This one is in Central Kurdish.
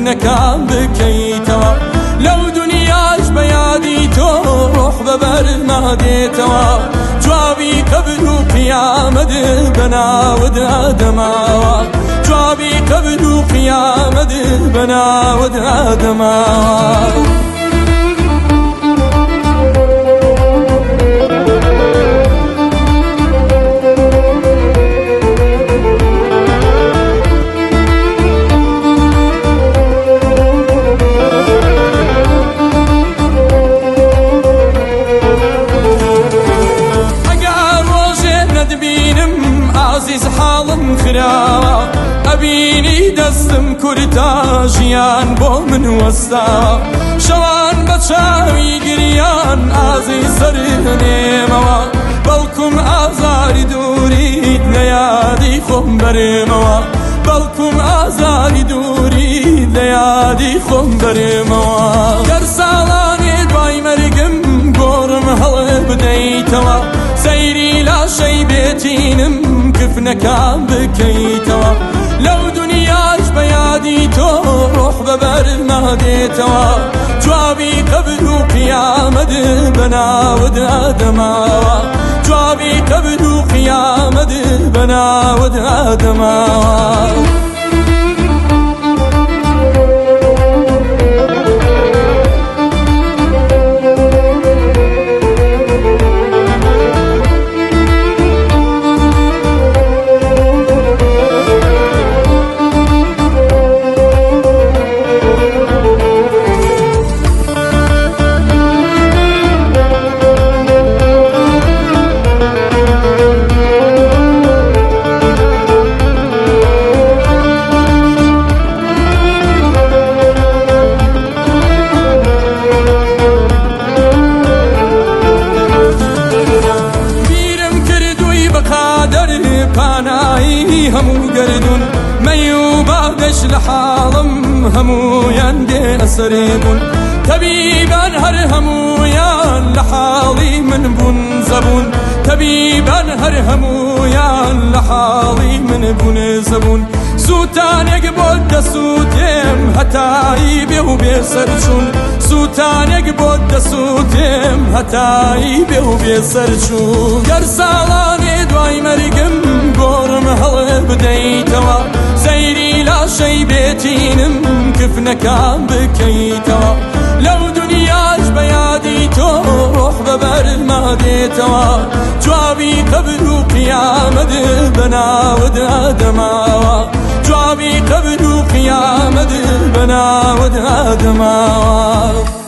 کفنەکان بکەیتەوە. لەو دنیاش بە یادی تۆ ڕۆح بە بەرما دێتەوە. جوابی قەبر و قیامەت بە ناوت ئادەماوە. جوابی قەبر و قیامەت بە ناوت ئادەماوە. ئەگەر ڕۆژێ نەتبینم ئازیز حاڵم خراوە، ئەبینی دەستم کورتا ژیان بۆ من وەستا. شەوان بە چاوی گریان ئازیز سەرنێمەوە، بەڵکم ئازاری دووریت لە یادی خۆم بەرێمەوە. بەڵکم ئازاری دووریت لە یادی خۆم بەرێمەوە. گەر ساڵانێ دوای مەرگم گۆڕم هەڵ بدەیتەوە، سەیری لاشەی بێتینم کفنەکان بکەیتەوە. لەو دنیاش بە یادی تۆ ڕۆح بە بەرما دێتەوە. جوابی قەبر و قیامەت بە ناوت ئادەماوە. جوابی قەبر و قیامەت بە ناوت ئادەماوە. بیرم کردووی بە قادر پانایی هەموو گەردوون، مەی و بادەش لە حاڵم هەموویان بێ ئەسەرێ بوون. تەبیبان هەر هەموویان لە حاڵی من بوون زەبوون. تەبیبان هەر هەموویان لە حاڵی من بوون زەبوون. سووتانێک بۆ دەسووتێم هەتایی بێ و بێ سەرچوون. سووتانێک بۆ دەسووتێم هەتایی بێ و بێ سەرچوون. گەر ساڵانێ دوای مەرگم گۆڕم هەڵ بدەیتەوە، سەیری لاشەی بێتینم کفنەکان بکەیتەوە. لەو دنیاش بە یادی تۆ ڕۆح بە بەرما دێتەوە. جوابی قەبر و قیامەت بە ناوت ئادەماوە. جوابی قەبر و قیامەت بە ناوت ئادەماوە.